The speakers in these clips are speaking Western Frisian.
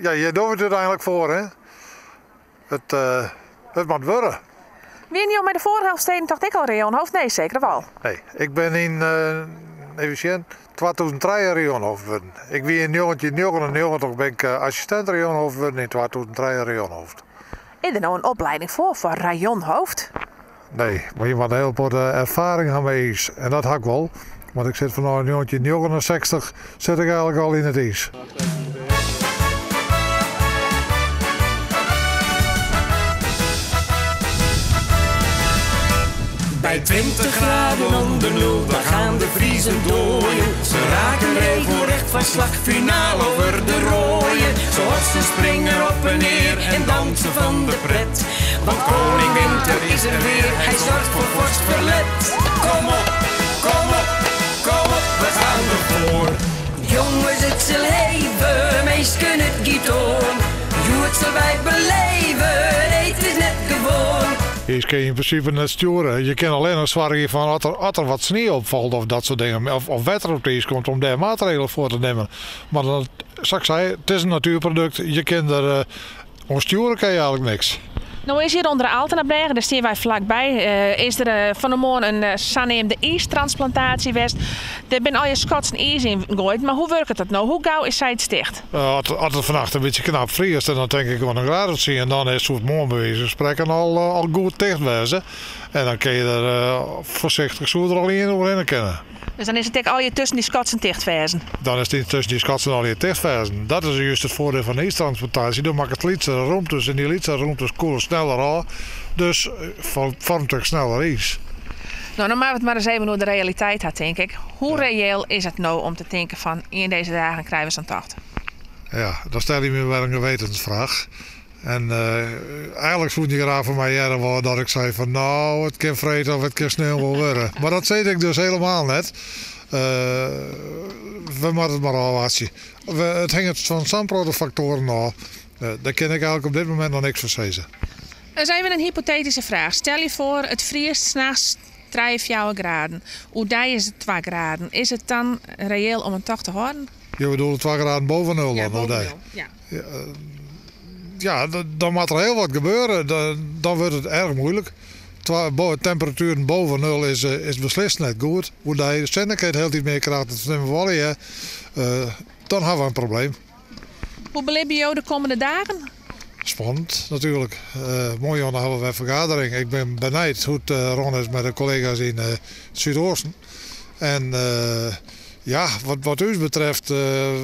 Ja, hjir dogge we it úteinlik foar, hè. It, it moat wurde. Wiene jo mei de foarige Elfstedentocht ek al rayonhoofd? Nee, seker wol. Nee, ik bin yn, even sjen, 2003 rayonhoofd wurden. Ik wie yn 1999 bin ik assistint rayonhoofd wurden, yn 2003 rayonhoofd. Is der no in opleiding foar, foar rayonhoofd? Nee, mar je moatte in hiel protte erfaring ha mei iis. En dat ha ik wol, want ik sit fanôf 1969 sit ik eigenlik al yn it iis. By 20 graden onder nul, dan gaan de Friezen dooien. Ze raken regelrecht van slag, finaal over de rooien. Ze hotsen, springen op en neer en dansen van de pret. Want koning Winter is er weer, hij zorgt voor vorst verlet. Kom op, kom op, kom op, we gaan ervoor. Jongens, it sil heve, minsken, it giet oan. Hjoed sille wy beleve, nee, it is net gewoan. Iis kin je yn prinsipe net stjoere. Je kinne allinnich soargje fan as der, as der wat snie opfalt of dat soart dingen, of, of wetter op it iis komt, om dêr maatregelen foar te nimmen. Mar dan, sa't ik sei, it is in natuerprodukt. Je kinne der eh, oan stjoere kin je eigenlik niks. No is hjir ûnder de Altenabrêge, dêr stean wy flakby, is der fan 'e moarn in saneamde iistransplantaasje west. Dêr binne allegear skotsen iis yn goaid, mar hoe wurket dat no? Hoe gau is sayts ticht? As it fannacht in bytsje knap friest, dan tink ik oan in graad of tsien, dan soe it moarn by wize fan sprekken al goed ticht wêze. En dan kinne je der foarsichtich soe der al ien oerhinne kinne. Dus dan is it ek allegear tusken dy skotsen tichtferzen? Dan is it tusken dy skotsen allegear tichtferzen. Dat is just it foardiel fan de iistransplantaasje. Do makkest lytsere rûmtes en dy lytsere rûmtes koele sneller ôf. Dus foarmet ek sneller iis. No, no moatte we it mar ris even oer de realiteit ha, tink ik. Hoe reëel is it no om te tinken fan ien deze dagen krije we sa'n tocht? Ja, dan stel je my wer in gewetensfraach. En eigenlik soene je graach fan my hearre wolle dat ik sei fan no, it kin freed of it kin sneon wol wurde. Mar dat sis ik dus helemaal net. We moatte it mar ôfwachtsje. It hinget fan sa'n protte faktoaren ôf. Dêr kin ik eigenlik op dit momint noch niks fan sizze. Ris even in hypotetyske fraach. Stel je foar, it friest nachts trije, fjouwer graden. Oerdei is it twa graden. Is it dan reëel om in tocht te hâlden? Jo bedoele twa graden boven nul dan oerdei? Ja. Ja, dan moat der hiel wat gebeure. Dan wurdt it erch muoilik. Temperatueren boven nul is beslist net goed. Oerdei, de sinne krijt hieltyd mear kracht, dat fernimme we allegear. Dan hawwe we in probleem. Hoe belibje jo de kommende dagen? Spannend natuerlik. Moarn hawwe we wer fergadering. Ik bin benijd hoe't it rûn is mei de kollega's yn it Súdoasten. En ja, wat ús betreft,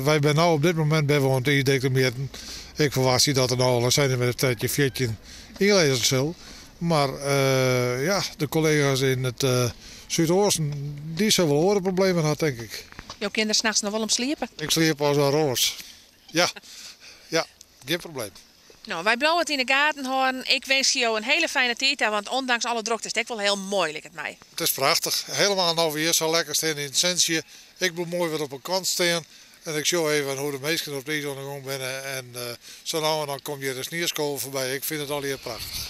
wy binne no op dit momint binne we oan it iisdikte mjitten. Ik ferwachtsje dat der no al in sintimeter 13, 14 ynlizze sil. Mar ja, de kollega's yn it Súdoasten, dy sille wol oare problemen ha, tink ik. Jo kinne der nachts noch wol om sliepe? Ik sliep as in roas. Ja, ja, gjin probleem. No, wy bliuwe it yn 'e gaten hâlden. Ik winskje jo in hiele fijne tiid ta, want ûndanks alle drokte is it ek wol hiel moai, liket my. It is prachtich. Helemaal no we hjir sa lekker stean yn it sintsje. Ik bliuw moai wat op 'e kant stean en ik sjoch even hoe't de minsken op it iis oan de gong binne. En sa no en dan komt hjir in snieskovel foarby. Ik fyn it allegear prachtich.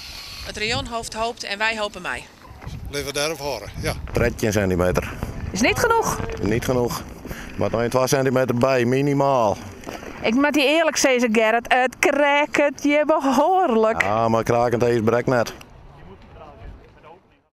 It rayonhoofd hopet en wy hope mei. Litte we dêrop hâlde, ja. 13 centimeter. Is niet genoeg. Niet genoeg. Moat noch 2 centimeter by, minimaal. Ik moat dy earlik sizze, Gerrit, it kreaket hjir behoarlik. Ja, mar krakend iis brekt net.